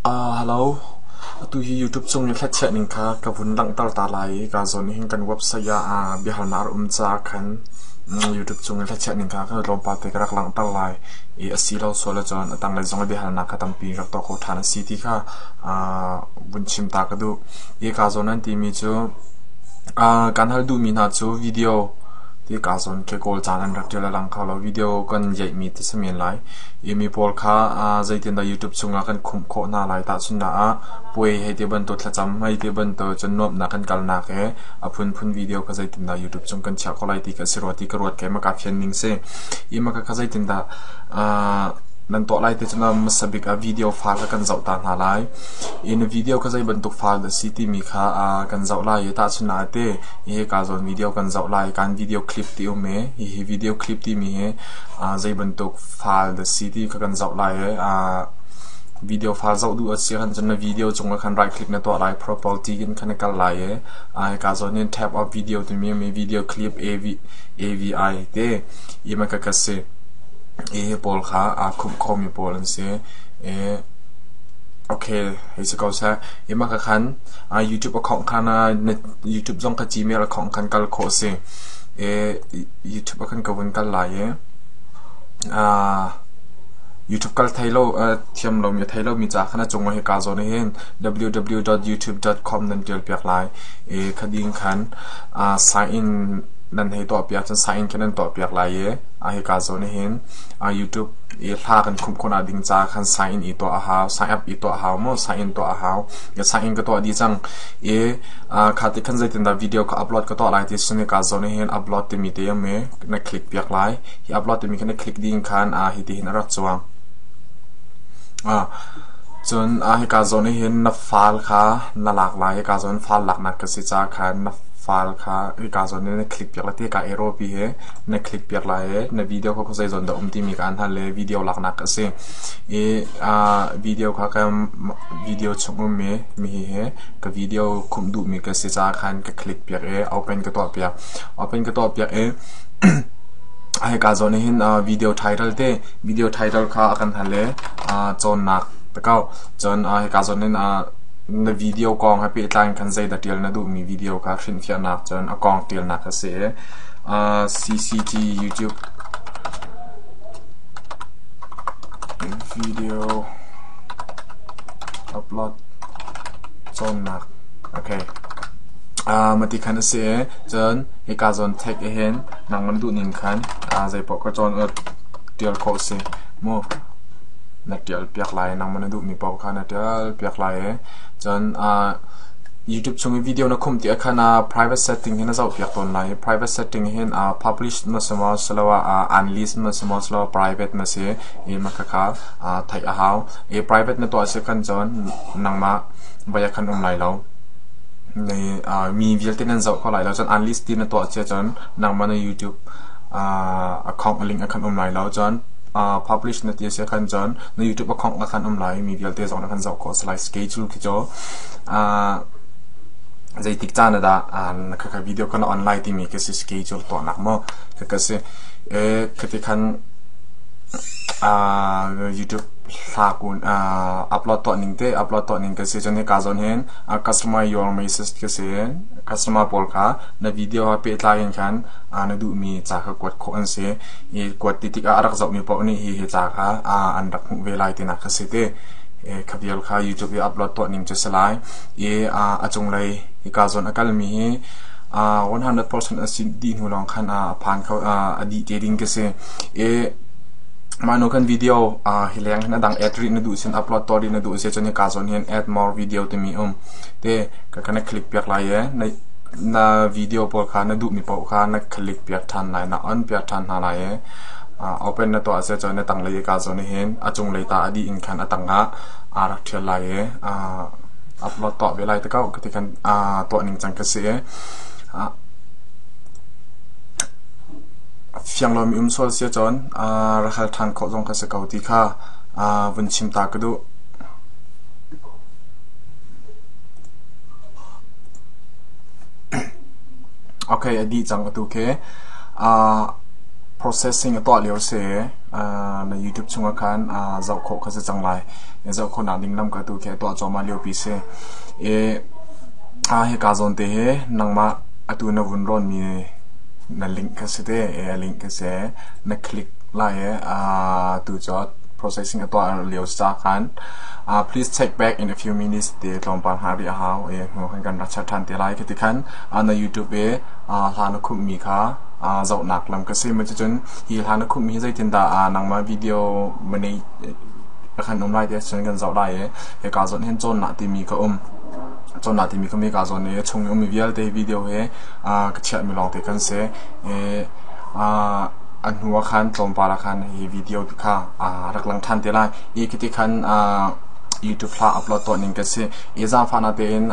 Hello. Atu hi YouTube cung i hlachiah ning kha ka vun langhter ta lai i ka zawn hin kan website ah biahalnak a um caah khan YouTube cung i hlachiah ning kha tlawmpal te ka rak langhter lai i a si lo sual ahcun a tanglei zong i biahalnak kha tampi rak tuah kho ṭhan a si ti kha vun chim ta ka duh. Hi ka zawn an timi cu kan hal duhmi hna cu video ti ka zawn khi Kawl caan an rak ṭial a lang kho lo. Video kan yeihmi ti si men lai. I mi pawl kha zeitindah YouTube chungah kan khumh khawh hna lai tahchunhnak ah puai hei ti bantuk thlacam hei ti bantuk cun nuamhnak kan kalnak he a phunphun video kha zeitindah YouTube chung kan chiah khawh lai ti kha si rua ti ka ruat kai maka fian ning si. I maka kha zeitindah nan tuah lai ti cun hmasa bik ah video file kha kan zoh ta hna lai. I na video kha zei bantuk file dah si timi kha kan zoh lai i tahchunhnak ah te hi ka zawn video kan zoh lai kan video clip ti um i hihi video clip timi hi zei bantuk file dah si ti kha kan zoh lai i video file zoh duh a si ahcun cun na video cungah khan right click na tuah lai property in khan na kal lai i hika zawn hin tab of video timi a um i video clip AVI te i mah ka si. Hi pawl kha aa khumh khomi pawl an si. Okay, hei si ko seh. Hi mah ka khan YouTube account kha na YouTube zong kha Gmail account khan kal khawh a si. YouTube ah khan ka vun kal lai i YouTube kal thei lo thiam lomi a thei lomi ca khan a cung ah hika zawn ah hin www.youtube.com nan ṭial piak lai i khading khan sign in nan hei tuah piak cun sign in khin nan tuah piak lai i hika zawn ah hin YouTube i hla kan khumh khawhnak ding ca khan sign in i tuah a hau sign up i tuah a hau maw sign in tuah a hau sign in ka tuah dih cang i kha ti khan zeitindah video kha upload ka tuah lai ti cun hika zawn ah hin upload timi te um i na click piak lai. Hi upload timi kha na click ding khan hi ti hin a rak cuang. Cun hika zawn ah hin na file kha na lak lai. Hika zawn file laknak ka si caah khan na file kha hika zawn in na click piak lai. Hika arrow pi hi na click piak lai i na video kha khuazei zawn dah um timi kha an hal i video laknak a si. I video kha ka video chung ummi mi hihi ka video khumh duhmi ka si caah khan ka click piak i open ka tuah piak. Open ka tuah piak i hika zawn ah hin video title te video title kha a kan hal i cawnnak ti ko. Cun hika zawn hin na video kong he pehtlai in khan zeidah ṭial na duhmi video kha hrinhfiahnak cun a kong ṭialnak a si i CCT YouTube video upload cawnnak okay. Mati khan a si i cun hika zawn tag ahhin nangmah na duhning khan zeipaoh ka cawn ṭial khawh a si mu. Na ṭial piak lai nangmah na duhmi paoh kha na ṭial piak lai i cun YouTube chung i video na khumh tikah khan private setting hi na zoh piak tawn lai. Private setting hin publish na si maw asiloah unlist na si maw asiloah private na si i mah khakha theih a hau. I private na tuah si khan cun nangmah voi ah khan um lai lo. Mi vialte nan zoh kho lai lo. Cun unlist ti na tuah cia cun nangmah na YouTube account link a khan um lai lo. Cun publish na ti a si khan cun na YouTube account a khan um lai. Mi vialte zong na kan zoh khawh a si lai. Schedule khi cu zeitik caan ah dah khakha video kan on lai timi khi si schedule tuahnak maw khakha si. Khati khan YouTube hla kun upload tuah ning te upload tuah ning ka si. Cun hika zawn hin customer your message ka si. Customer pawl kha na video ha pehtlai in khan na duhmi ca kha kuat khawh an si. I kuat ti tikah a rak zohmi paoh nih hi hi ca kha an rak hmuh ve lai tinak kha si te. Kha vial kha YouTube i upload tuah ning cu si lai. I a cunglei hika zawn a kalmi hi 100% a si dih hnu lawng khan a phan kho a dih te ding ka si. I mah nu khan video hi leng hin a dang add rih na duh sin upload tuah rih na duh si cun hika zawn hin add more video timi um te ka kana click piak lai i na video pawl kha na duhmi paoh kha na click piak ṭhan lai na on piak ṭhan hna lai i open na tuah si cun na tanglei hika zawn hin a cunglei ta a dih in khan a tangah aa rak ṭhial lai i upload tuah ve lai te ko ti khan tuah ning cang ka si i fiang lomi um sual si ahcun rak hal ṭhan khawh zong kha si ko ti kha vun chim ta ka duh. Okay, a dih cang atu khi. Processing a tuah lio si. Na YouTube chungah khan zoh khawh kha si cang lai. Zoh khawhnak ding lam kha tu khi a tuah cuahmah liopi si. Hika zawn te hi nangmah atu na vun rawnmi na link kha si te. A link kha si. Na click lai i tu cu processing a tuah lio ca khan please check back in a few minutes ti tlawmpal hngah rih a hau. Hnu khan kan rak check ṭhan te lai. Khi khan na YouTube i hla na khumhmi kha zohnak lam ka si. Cucun hi hla na khumhmi hi zeitindah nangmah video manage khan um lai ti ahcun kan zoh lai i hika zawn hin cawnnak timi ka um. Cawnnak timi ka mi ka zawn i a chung i ummi vialte video he ka chiahmi lawngte kan si. A hnu ah khan tlawmpal ah khan hi video kha rak lang ṭhan te lai. I khi ti khan YouTube hla upload tuah ning ka si. I zaangfahnak tein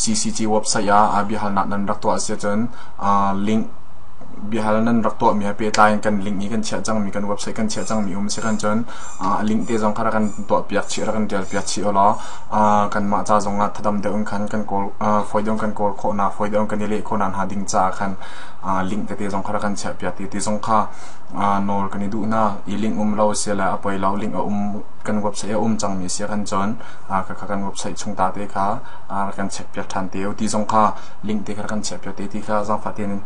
CCG website ah biahalnak nan rak tuah a si ahcun link biahal nan rak tuahmi he pehtlai in kan link i kan chiah cangmi kan website kan chiah cangmi um si kan cun link te zong kha rak kan tuah piak chih rak kan tial piak chih ulaw kanmah ca zong ah thadam deuh in khan kan kawl fawi deuh in kan kawl khawhnak fawi deuh in kan i leh khawhnak hnga ding caah khan link tete zong kha rak kan chiah piak ti ti zong kha nawl kan i duh hna. I link um lo si le a poi lo link a um kan website a um cangmi si kan cun khakha kan website chung ta te kha rak kan check piak ṭhan te u ti zong kha link te kha rak kan chiah piak te ti kha zaangfah tein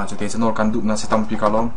cute cu nawl kan duh na si tampi ka lawm.